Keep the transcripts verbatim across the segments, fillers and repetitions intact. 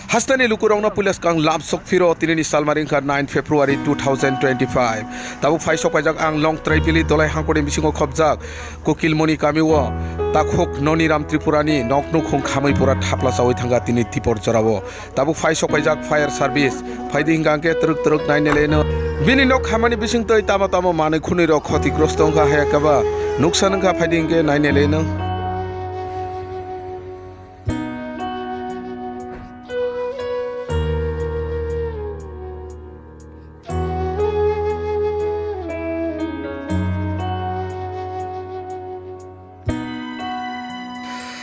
Hasteni lukurokno puila swkang lamsok phiro tinini salmari wngkha nine February two thousand twenty-five. Tabuk phai sok paijak ang Longtrai Valley Dolai Hangkoni bisingo khopjak Kokilmoni kamio takhuk Noniram Tripurani nok nukhung khamwi pura thapla chawi thangkha tini tipor jorao. Tabuk phai sok paijak fire service. Phaidi hingka hingke twrwk twrwk naineleno. Bini nok khamani bisingtwi tamo tamo manwi khwnwi rok khoti grosto wngkha haya keba nuksan wngkha phaidi hingke naineleno.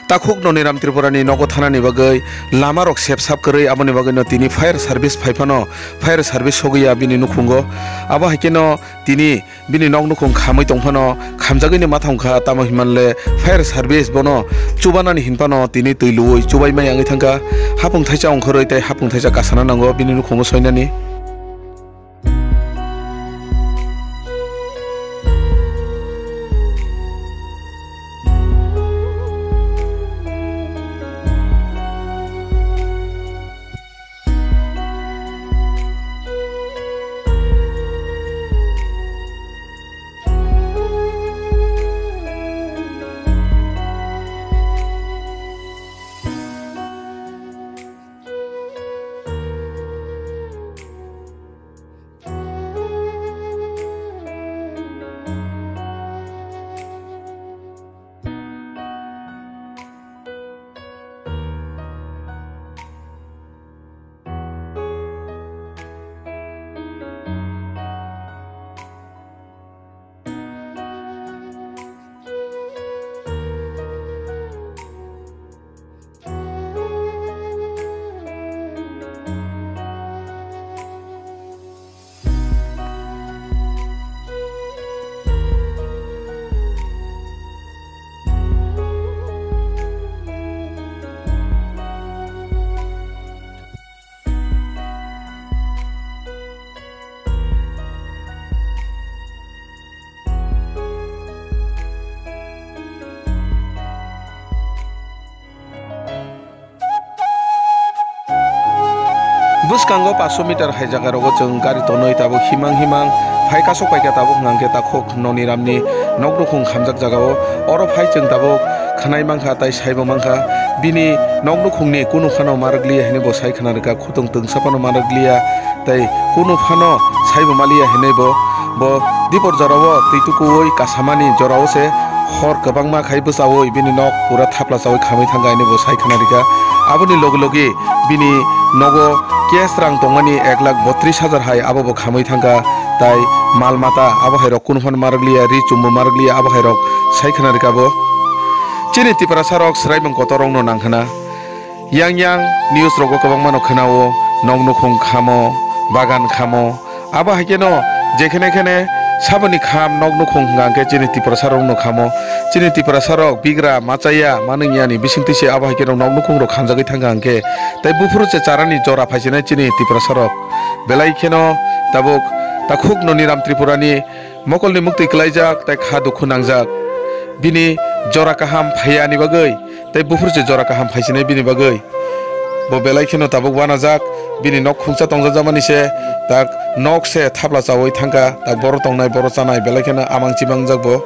Takhuk Noniram Tripurani nogo thanani bagwi lama rok sep sap kwrwi, aboni bagwino tini fire service phai phano fire service sogwi ya bini nukhungo. Abo hai kheno tini bini nok nukhung khamwi tong phano khamjagwini matha wngkha, tamo hinmanle fire service bono chubanani hin phano tini twi luwi chubai mai wngwi thangkha. Hapung thaisa ongkhorwi tei hapung thaisa kasana nango bini nukhungo soinani. Bwskango paanch sho meter hai jaga rogo chwng gari tonwi tabuk himang himang phai kasok paikha tabuk hwnkhe takhuk Noniramni nok nukhung khamjak jagao. Oro phai chwng tabuk khwnai mankha tei saibo mankha. Bini nok nukhungni kunu phano ma rwkliya hinwi bo sai khna rwkha, khutwng twngsa phano ma rwkliya tei kunu phano saibo maliya hinwi bo, bo dipor jorao twi tukuwi kasamani jorao se hor kwbangma khai bwchaui bini nok pura thapla chaui khamwi thangkha hinwi bo sai khna rwkha. Aboni logi logi bini nogo cash rang tongmani ek lakh botris hajar hai abo bo khamwi thangkha, tai mal mata abo hai rok kunu phano ma rwkliya, ri chumbo ma rwkliya abo hai rok sai khna rwkha bo. Chini Tiprasa rok swraimung kotor rokno nang khna. Yang yang news rogo kwbangma no khwnao, nok nukhung khamo, bagan khamo. Abo hai kheno jekhene khene saboni kham nok nukhung hwnkha hwnkhe chini Tiprasa rokno khamo. Chini Tiprasa rok bigra machaya manwng yani bisingtwi se abo hai kheno nok nukhung rok khamjagwi thangkha hwnkhe. Tei buphuru se charani jora phaisinai chini Tiprasa rok. Belai kheno tabuk takhuk Noniram Tripurani mokolni muktwi kwlaijak tei kha dukhu nangjak. Bini jora kaham phaiya ni bagwi tei buphuru se jora kaham phaisinai bini bagwi. Bo belai kheno tabuk wanajak, bini nok khungsa tongjakmani se, tak nok se thapla chaui thangkha, tak boro tongnai, boro chanai, belai kheno amang chimang jak bo.